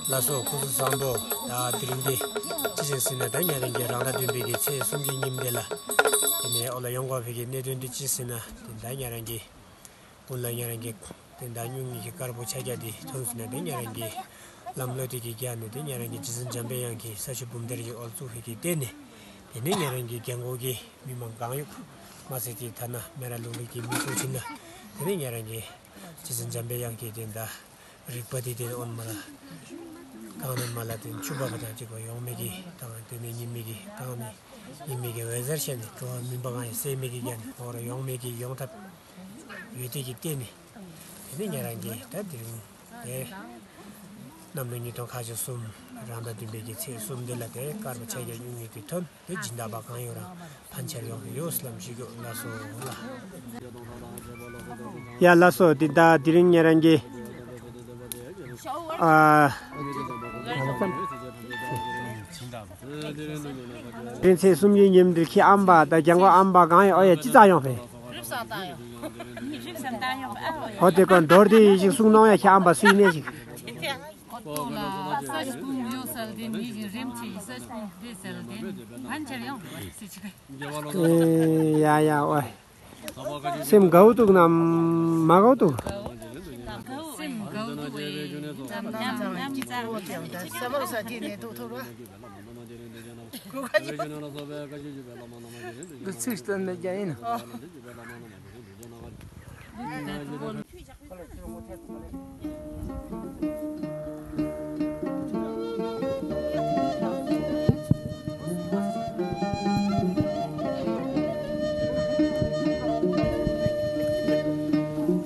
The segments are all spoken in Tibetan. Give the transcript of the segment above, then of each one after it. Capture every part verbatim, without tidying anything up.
ལགས་སོ། སྐུ་གཟུགས་བཟང་པོ། ད་དེ་རིང་འདི་ཅི་ཞིག་ཟེར་ན། ད་ཉེ་རང་གི་རང་ཟླ་བདུན་པའི་གི་ཚེས་གསུམ་གྱི་ཉིན་དེ་ལ། དེ་ནས་ཨོ་ལ་ཡོང་དགོས་པའི་གི་གནད་དོན་འདི་ཅི་ཟེར་ན། དེ་ད་ཉེ་རང་གི་ཀུན་ལ་ཉེ་རང་གི་དེ་ད་སྨྱུང་གནས་ཀྱི་དཀར་པོ་ཕྱག་རྒྱ་དེ་ཐོན་ཟིན་ན། དེ་ཉེ་རང་གི་ལམ་ལྷོད་དེ་གི་རྒྱ་ནས་དེ་ཉེ་རང་གི་རྗེ་བཙུན་འཇམ་པའི་དབྱངས་ཀྱིས་ས་ཆུ་འབུམ་སྡེར་གྱི་ཨོལ་བཙུགས་ཧེ་གི་བརྟེན་ནས། དེ་ནས་ཉེ་རང་གི་རྒན་གོག་གི་མི་མང་གང་ཡོད་མ་ཟད་དེ་ཐ་ན་མེ་ར་ལུང་རིགས་ཀྱི་མི་ཚོགས་ཕྱིན་ན། དེ་ནས་ཉེ་རང་གི་རྗེ་བཙུན་འཇམ་པའི་དབྱངས་ཀྱིས་དེ་ད་རིག་པ་དེ་དེ་ཨོན་མ་ལ་གང་ནས་མ་ལ་དེ་ཆུ་བབ་དང་གཅིག་པ་ཡོང་མེད་ཀྱི་དང་། དེ་ནས་ཉི་མའི་གི་གང་ནས་ཉི་མའི་གི་འོད་ཟེར་ཤར་ནས་འགྲོ་བ་མུན་པ་གང་ཡང་སེལ་མེད་ཀྱི་རྒྱ་ནས་འོ་ར་ཡོང་མེད་ཀྱི་ཡོང་ཐབས་ཡོད་དེ་གི་བརྟེན་ནས། དེ་ནས་ཉེ་རང་གི་ད་དེ་རིང་དེ་གནམ་ལོ་ཉིས་སྟོང་ཁ་ཤས་གསུམ་རང་ཟླ་བདུན་པའི་གི་ཚེས་གསུམ་འདི་ལ་དེ་དཀར་པོ་ཕྱག་རྒྱ་སྨྱུང་གནས་དེ་ཐོན། དེ་སྦྱིན་བདག་པ་གང་ཡོད་རང་ཕན་ཆེར་ཡོང་གི་ཡོད་ལམ་ཞིག་ཡོད། ལགས་སོ་ལ། ཡ་ལགས་སོ། དེ་ད་དེ་རིང་ཉེ་རང་གི་ཨ་རིང་ཚེས་གསུམ་གྱི་ཉིན་འདིར་ཁྱེད་ཨམ་པ་དང་རྒྱལ་མགོ་ཨམ་པ་གང་ཡོད། ཨོ་ཡ་ཅི་ཙག་ཡོང་བས། རིབ་སང་བཏང་ཡོང་། རིབ་སང་བཏང་ཡོང་། ཨ་ཧོ། དེ་ཀོ་འདོར་དེ་ཡིན་ཞིག་གསུང་གནང་ཡ། ཁྱེད་ཨམ་པ་སུའི་གནས་ཞིག་ཁོ་ལ་ས་ཆུ་སྤུངས་ཡོད་ཟེར་དེ་མི་གི་རིམ་ཆེ་ས་ཆུ་སྤུངས་དེ་ཟེར་དེ་ཕན་ཆེར་ཡོང་ཟེར་ཅིག་ཨེ་ཡ་ཡ་ཨོ། སེམས་དགའ་བོ་འདུག་ནམ་མ་དགའ་བོ་འདུག་སེམས་དགའ་བོ་འདུག་བས། ནམ་ནམ་ཙང་ས་བར་ས་དེ་ནས་འདུག་ཐུབ་ར། འདི་ཚིག་སྟོན་མེད་ཀྱང་ཡིན།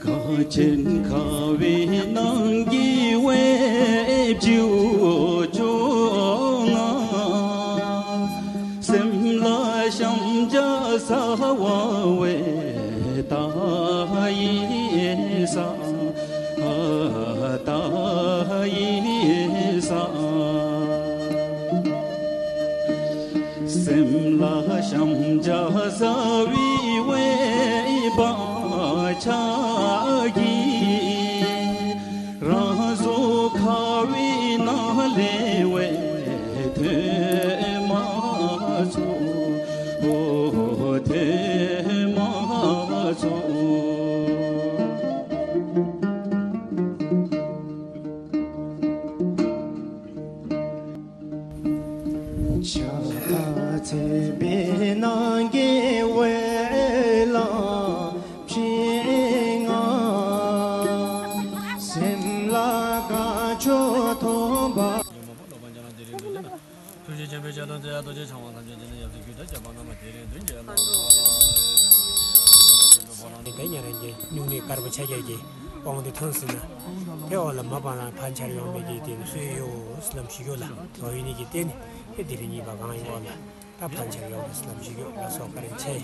ཁ་ཆེན་ཁ་བའི་ནང་གི་བའི་བྱིའུ་ཅོ་ང་། སེམས་ལ་ཤམ་བྱ་ས་བ་བའི་ད་ཡིན་ས། ད་ཡིན་ས། སེམས་ལ་ཤམ་བྱ་ས་བའི་བའི་བ་ཆ་གི། རང་བཟོ་ཁ་བའི་ནང་ལས་བའི་ཐེ་མ་ཚོ། ཨོ་ཐེ་མ་ཚོ། ཕྱག་འཚལ་བའི་ནང་གི་འོད་ལ་ཕྱིན་ང་། སེམས་ལ་དགའ་སྐྱོ་ཐོབ་པ། ཐུགས་རྗེ་ཆེན་པོའི་ཞལ་སྟོན་མཛད་ཡ་རྡོ་རྗེ་འཆང་དབང་ཐམས་ཅད་མཁྱེན་ནས་ཡབ་སྲས་རྒྱུད་དང་བཅས་པ་རྣམས་ལ་དེ་རིང་མདུན་གྱི་ལམ་ལ་དེ་ཉེ་རང་གི་སྨྱུང་གནས་དཀར་པོ་ཕྱག་རྒྱ་གི་དབང་དུ་ཐོན་ཟིན་ན། དེ་འོག་ལ་མ་པ་ན་ཕན་ཆེར་ཡོང་མེད་ཀྱི་དེ་ནི་སུ་ཡོད་ལམ་ཞིག་ཡོད་ལ། དོ་ཡིན་ནི་གི་རྟེན་ནི་དེ་དེ་རིང་གཉིས་པ་གང་ཡོད་ལ། ད་ཕན་ཆེར་ཡོང་བའི་ལམ་ཞིག་ཡོད་ལ་སོགས་བཀའ་དྲིན་ཆེ།